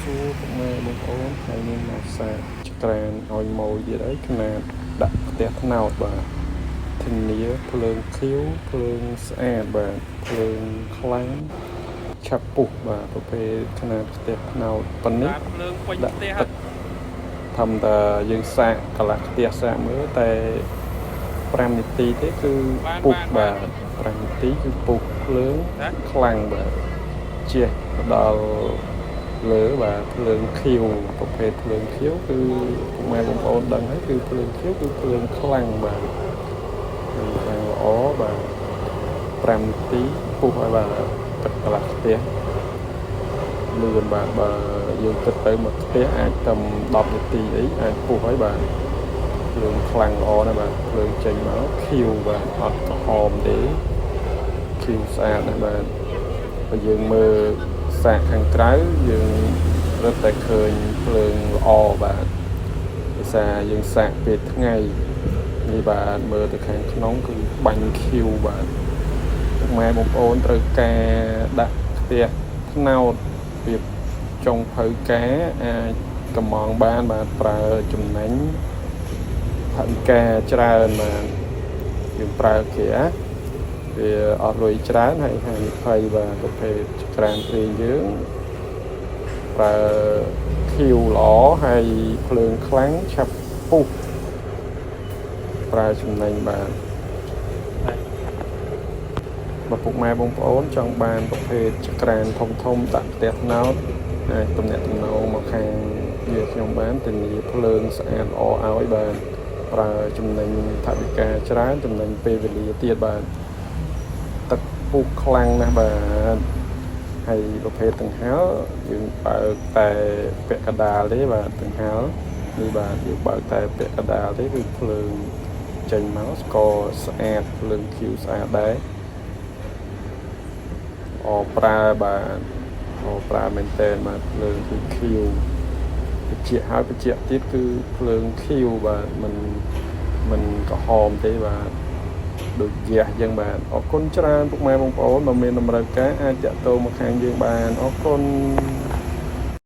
សួរពុកម៉ែបងប្អូនថ្ងៃនេះមកសាកចក្រានឲ្យម៉ួយទៀតហើយខ្នាតដាក់ផ្ទះថ្នោតបាទធានាភ្លើងខៀវភ្លើងស្អាតបាទភ្លើងខ្លាំងឆាប់ពុះបាទប្រភេទខ្នាតផ្ទះថ្នោតប៉ុណ្នេះ បាទភ្លើងពេញ ដាក់ ផ្ទះ ទឹកធម្មតាយើងសាកកន្លះផ្ទះសាកមើលតែ5នាទីទេគឺ បាន ពុះ បាន បាទ5នាទីគឺពុះភ្លើង ណា ខ្លាំងបាទជះទៅដល់លើបាទភ្លើងខៀវប្រភេទភ្លើងខៀវគឺពុកម៉ែបងប្អូនដឹងហើយគឺភ្លើងខៀវគឺភ្លើងខ្លាំងបាទភ្លើងខ្លាំងល្អបាទ5នាទីពុះហើយបាទទឹកកន្លះផ្ទះលឿនបាទបើយើងគិតទៅមួយផ្ទះអាចតែ10នាទីអីអាចពុះហើយបាទភ្លើងខ្លាំងល្អណាស់បាទភ្លើងចេញមកខៀវបាទអត់ក្រហមទេខៀវស្អាតណាស់បាទ បើយើងមើលសាកខាងក្រៅយើងរឹតតែឃើញភ្លើងល្អបាទភាសាយើងសាកពេលថ្ងៃនេះបាទមើលទៅខាងក្នុងគឺបាញ់ខៀវបាទពុកម៉ែបងប្អូនត្រូវការដាក់ផ្ទះថ្នោតវាចុងភៅការអាចកំងបានបាទប្រើចំណេញថវិកាច្រើនបាទយើងប្រើគេអា វាអស់លុយច្រើនហើយហានិភ័យបាទប្រភេទចក្រានព្រាងយើងប្រើខៀវល្អហើយភ្លើងខ្លាំងឆាប់ពុះប្រើចំណេញបាទបើពុកម៉ែបងប្អូនចង់បានប្រភេទចក្រានធំធំដាក់ផ្ទះថ្នោតអាចទំនាក់ទំនងមកខាងយើងខ្ញុំបានធានាភ្លើងស្អាតល្អឲ្យបាទប្រើចំណេញថវិកាច្រើនចំណេញពេលវេលាទៀតបាទ ទឹកពុះខ្លាំងណាស់បាទហើយប្រភេទដង្ហាលយើងបើកតែពាក់កណ្ដាលទេបាទដង្ហាលនេះបាទយើងបើកតែពាក់កណ្ដាលទេគឺភ្លើងចេញមកស្ករស្អាតភ្លើងខៀវស្អាតដែរអប្រើបាទអប្រើមែនតើបាទភ្លើងគឺខៀវបញ្ជាក់ហើយបញ្ជាក់ទៀតគឺភ្លើងខៀវបាទមិនក្រហមទេបាទ ដូចហ្គាសចឹងបាទអរគុណច្រើនពុកម៉ែបងប្អូនបើមានតម្រូវការអាចតាក់ទងមកខាងយើងបានអរគុណ។